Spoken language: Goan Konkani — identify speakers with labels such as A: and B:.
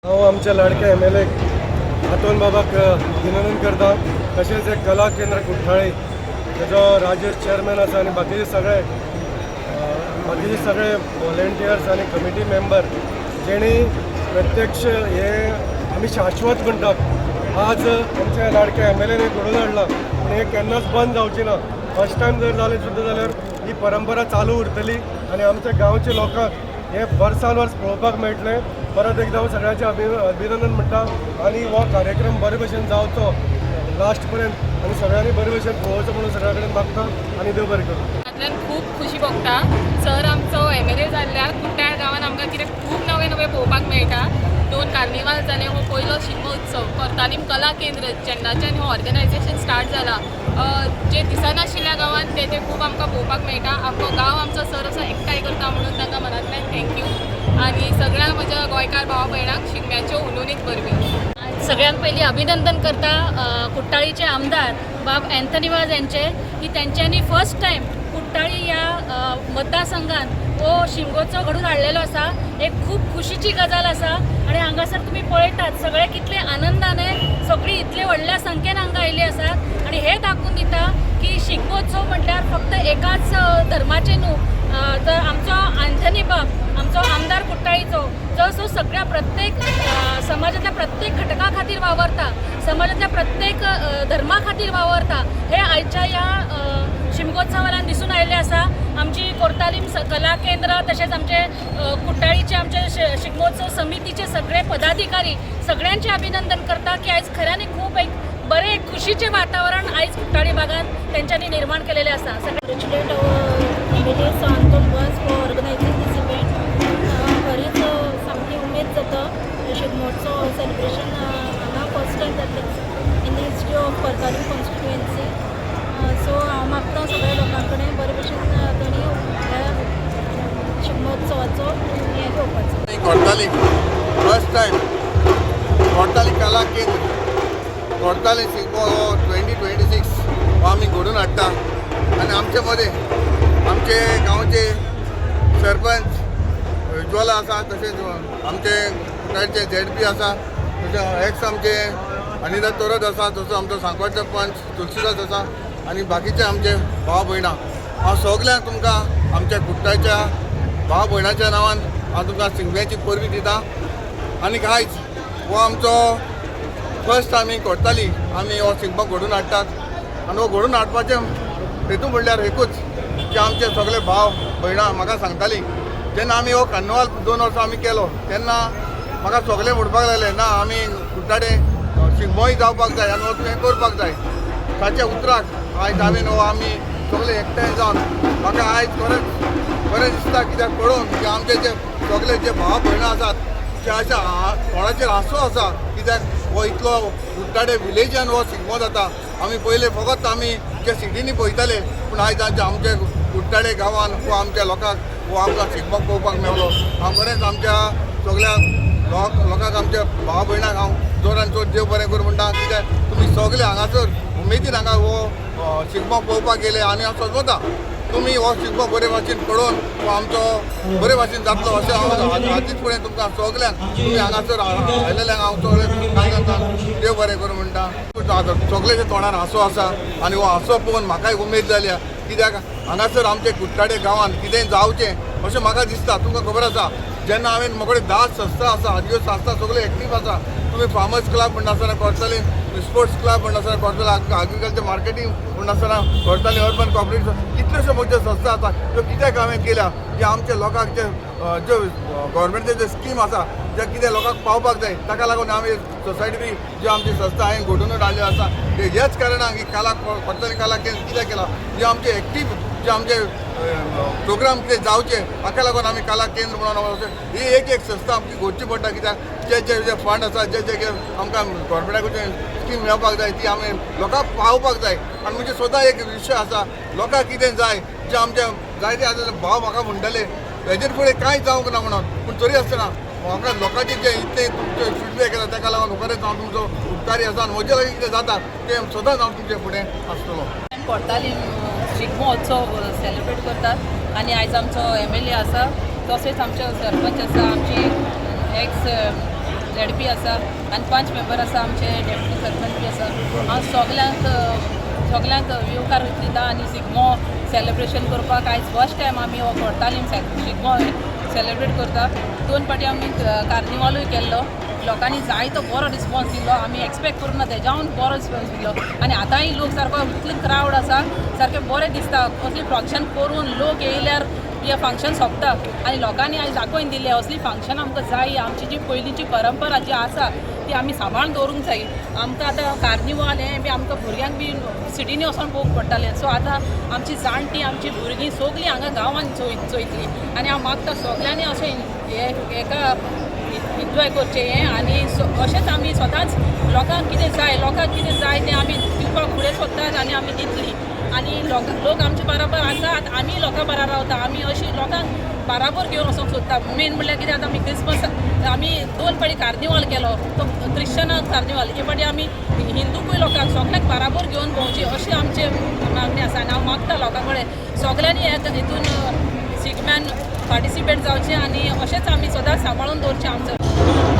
A: हांव आमच्या लाडक्या एमएलए आंतोन बाबाक अभिनंदन करता. तशेंच एक कला केंद्र कुठ्ठाळी तेजो राजेश चेअरमॅन आसा आनी बाकीचे सगळे व्हॉलेंटियर्स आनी कमिटी मेंबर, जेणी प्रत्यक्ष हे आमी शाश्वत म्हणटात, आज आमच्या लाडक्या एमएलएने घडोवन हाडलां. पूण हें केन्नाच बंद जावचें ना. फर्स्ट टायम जर जालें सुद्दां जाल्यार ही परंपरा चालू उरतली आनी आमच्या गांवच्या लोकांक हे वर्सान वर्स पळोवपाक मेळटलें. परत एकदां हांव सगळ्यांचें अभिनंदन म्हणटा आनी हो कार्यक्रम बरे भशेन जावचो लास्ट पर्यंत आनी सगळ्यांनी बरे भशेन पळोवचो म्हणून सगळ्या कडेन मागता आनी देव बरें करूं.
B: हातूंतल्यान खूब खुशी भोगता. सर आमचो एमएलए जाल्ल्याक कुट्टाळ गांवांत आमकां कितें खूब नवें नवें पळोवपाक मेळटा. दोन कार्निवाल जाले, हो पयलो शिगमो उत्सव. कोर्तालीम कला केंद्र जेन्नाच्यान हो ऑर्गनायझेशन स्टार्ट जाला, जे दिसनाशिल्ल्या गांवांत ते खूब आमकां पळोवपाक मेळटा. आख्खो गांव आमचो सर असो एकठांय करता म्हणून तांकां मनांतल्यान thank you आनी सगळ्या म्हज्या गोंयकार भावा भयणांक शिगम्याच्यो हुनहुनीत परबी.
C: सगळ्यात पहिली अभिनंदन करता कुट्टाळीचे आमदार बाब अँथनी वाज यांचे की त्यांच्यानी फर्स्ट टायम कुट्टाळी ह्या मतदारसंघात हो शिमगोत्सव घडून हाडलेलो आसा. एक खूब खुशीची गजाल आसा आणि हांगासर तुमी पळयतात सगळे कितले आनंदाने सगळी इतले व्हडल्या संख्येन हांगा आयिल्ली आसात आणि हे दाखोवन दिता की शिगमोत्सव म्हटल्यार फक्त एकाच धर्माचे न्हू, तर आमचो अँथनी बाब, आमचो आमदार कुट्टाळीचो, जो सगळ्या प्रत्येक समाजातल्या प्रत्येक घटका खातीर वावरता, समाजातल्या प्रत्येक धर्मा खातीर वावरता, हे आयच्या ह्या शिमगोत्सवान दिसून आयिल्लें आसा. आमची कोर्तालीम कला केंद्र तशेंच आमचे कुट्टाळीचे आमचे शिगमोत्सव समितीचे सगळे पदाधिकारी सगळ्यांचे अभिनंदन करता की आयज खऱ्यांनी खूब एक बरें एक खुशीचें वातावरण आयज कुट्टाळी भागान तेंच्यांनी निर्माण केलेलें आसा सगळें.
D: Congratulate our MLA Sir Anton Vaz for organizing this event. खरेंच सामकी उमेद जाता. शिगमोत्सव सेलिब्रेशन हांगा फर्स्ट टायम जातलें in the history of Cortalim constituency. So हांव मागता सगळ्या लोकां कडेन बरे भशेन तांणी ह्या शिगमोत्सवाचो हें घेवपाचो.
E: कोर्ताली फर्स्ट टायम कोर्ताली कला केंद्र कोर्ताली शिगमो हो 2026 हो आमी घडोवन हाडटा आनी आमचे मदें आमचे गांवचे सरपंच उज्वला आसा, तशेंच आमचे कुटाळचे झेड पी आसा, तशें एक्स आमचे अनिता तोरत आसा, तसो आमचो सांकवाळचो पंच तुलसीदास आसा आनी बाकीचे आमचे भाव भयणां. हांव सगल्यांक तुमकां आमच्या कुट्टाच्या भाव भयणाच्या नांवान हांव तुमकां शिगम्याची परबी दिता. आनी आयज हो आमचो फर्स्ट आमी कोर्ताली आमी हो शिगमो घडोवन हाडटात आनी हो घडोवन हाडपाचें हेतू म्हणल्यार एकूच की आमचे सगळे भाव भयणां म्हाका सांगतालीं, जेन्ना आमी हो कार्निवाल 2 वर्सां आमी केलो तेन्ना म्हाका सगळे म्हणपाक लागले, ना, आमी कुट्टाडे शिगमोय जावपाक जाय आनी हो तुवें करपाक जाय. ताच्या उतराक आयज हांवें हो आमी सगळे एकठांय जावन म्हाका आयज खरेंच बरें दिसता, कित्याक पळोवन की आमचे जे सगळे जे भाव भयणां आसात ते अशा तोंडाचेर हांसो आसा, कित्याक हो इतलो कुट्टाडे विलेजान हो शिगमो जाता. आमी पयले फकत आमी जे सिटींनी पळयताले, पूण आयज आमच्या आमच्या कुट्टाडे गांवान हो आमच्या लोकांक हो आमकां शिगमो पळोवपाक मेवलो. हांव खरेंच आमच्या सगळ्या लोकांक, आमच्या भाव भयणांक हांव जोरान जोर देव बरें करूं म्हणटा, कित्याक तुमी सगळे हांगासर उमेदीन हांगा हो शिगमो पळोवपाक गेले आनी हांव समजता तुमी हो शिगमो बरे भाशेन पळोवन हो आमचो बरे भाशेन जातलो अशें हांव आदींच फुडें तुमकां सगल्यांक, तुमी हांगासर आयलेल्यांक हांव सगळें देव बरें करूं म्हणटा. सगळ्याच्या तोंडार हांसो आसा आनी हो हांसो पळोवन म्हाकाय उमेद जाल्या, कित्याक हांगासर आमचे कुट्टाडे गांवांत कितेंय जावचें अशें म्हाका दिसता. तुमकां खबर आसा, जेन्ना हांवें म्हजे कडेन 10 संस्था आसा, ह्यो संस्था सगळ्यो एक्टीव आसा. तुमी फार्मर्स क्लब म्हणटा आसतना, कोर्ताली स्पोर्ट्स क्लब म्हणटा आसतना, कोर्ताली एग्रीकल्चर मार्केटींग म्हणटा आसतना, कोर्ताली अर्बन कॉपरेटिव्ह, कितल्योश्यो म्हज्यो संस्था आसा त्यो कित्याक हांवें केल्या की आमच्या लोकांक जे ज्यो गव्हर्मेंटचे जे स्कीम आसा, जे कितें लोकांक पावपाक जाय, ताका लागून आमी सोसायटी बी ज्यो आमची संस्था हांवें घडोवन हाडल्यो आसा. ते ह्याच कारणान की कला कोर्ताली कला केंद्र कित्याक केला, जे आमचे एक्टीव जे आमचे प्रोग्राम कितें जावचे हाका लागून आमी कला केंद्र म्हणून ही एक एक संस्था आमची घडची पडटा, कित्याक जे जे जे फंड आसा, जे जे आमकां गव्हर्मेंटा कडच्यान स्कीम मेळपाक जाय, ती आमी लोकांक पावपाक जाय. आनी म्हणजे स्वता एक विशय आसा, लोकांक कितें जाय, जे आमचे जायते आतां भाव म्हाका म्हणटाले हेजेर फुडें कांय जावंक ना म्हणून, पूण तरी आसतना म्हाका लोकांचे जे इतले तुमचे फिडबॅक येता ताका लागून खरेंच हांव तुमचो उपकारी आसा आनी म्हजे लागीं कितें जाता तें सदांच हांव तुमचे फुडें आसतलो.
F: कोर्तालीम शिगमोत्सव सेलिब्रेट करतात आनी आयज आमचो एमएलए आसा, तशेंच आमचो सरपंच आसा, आमची एक्स झेडपी आसा आनी पंच मेंबर आसा, आमचे डेप्युटी सरपंच बी आसा. हांव सगल्यांक सगल्यांक येवकार दिता आनी शिगमो सेलिब्रेशन करपाक आयज फर्स्ट टायम आमी हो कोर्तालीम शिगमो सेलिब्रेट करता. दोन फावटी आमी कार्निवालूय केल्लो. लोकांनी जायतो बरो रिस्पॉन्स दिलो. आमी एक्सपेक्ट करूं ना तेज्याहून बरो रिस्पॉन्स दिलो आनी आतांय लोक सारको इतलो क्रावड आसा, सारकें बरें दिसता. असली फंक्शन करून लोक येयल्यार हें फंक्शन सोंपता आनी लोकांनी आयज दाखोवन दिलें असली फंक्शन आमकां जाय. आमची जी पयलींची परंपरा जी आसा ती आमी सांबाळून दवरूंक जाय. आमकां आतां कार्निवाल हें बी आमकां भुरग्यांक बी सिटीनी वचोन पळोवंक पडटालें. सो आतां आमची जाणटी, आमची भुरगीं सगलीं हांगा गांवांत चोयतलीं आनी हांव मागता सगल्यांनी अशें हें हेका एन्जॉय करचें हें. आनी अशेंच आमी सदांच लोकांक कितें जाय, लोकांक कितें जाय तें आमी दिवपाक फुडें सोदतात आनी आमी दितलीं. आनी लोक आमचे बराबर आसात, आमी लोकां बराबर रावता. आमी अशी लोकांक बराबर घेवन वचोंक सोदता. मेन म्हणल्यार कितें, आतां आमी क्रिसमस आमी दोन फावटी कार्निवाल केलो, तो क्रिश्चनाक कार्निवाल, हे फावटी आमी हिंदूकूय लोकांक सगल्यांक बराबर घेवन भोंवची अशी आमची मागणी आसा. आनी हांव मागता लोकां कडेन सगल्यांनी ह्या हितून शिगम्यान पार्टिसिपेट जावचें आनी अशेंच आमी सदांच सांबाळून दवरचें आमचो.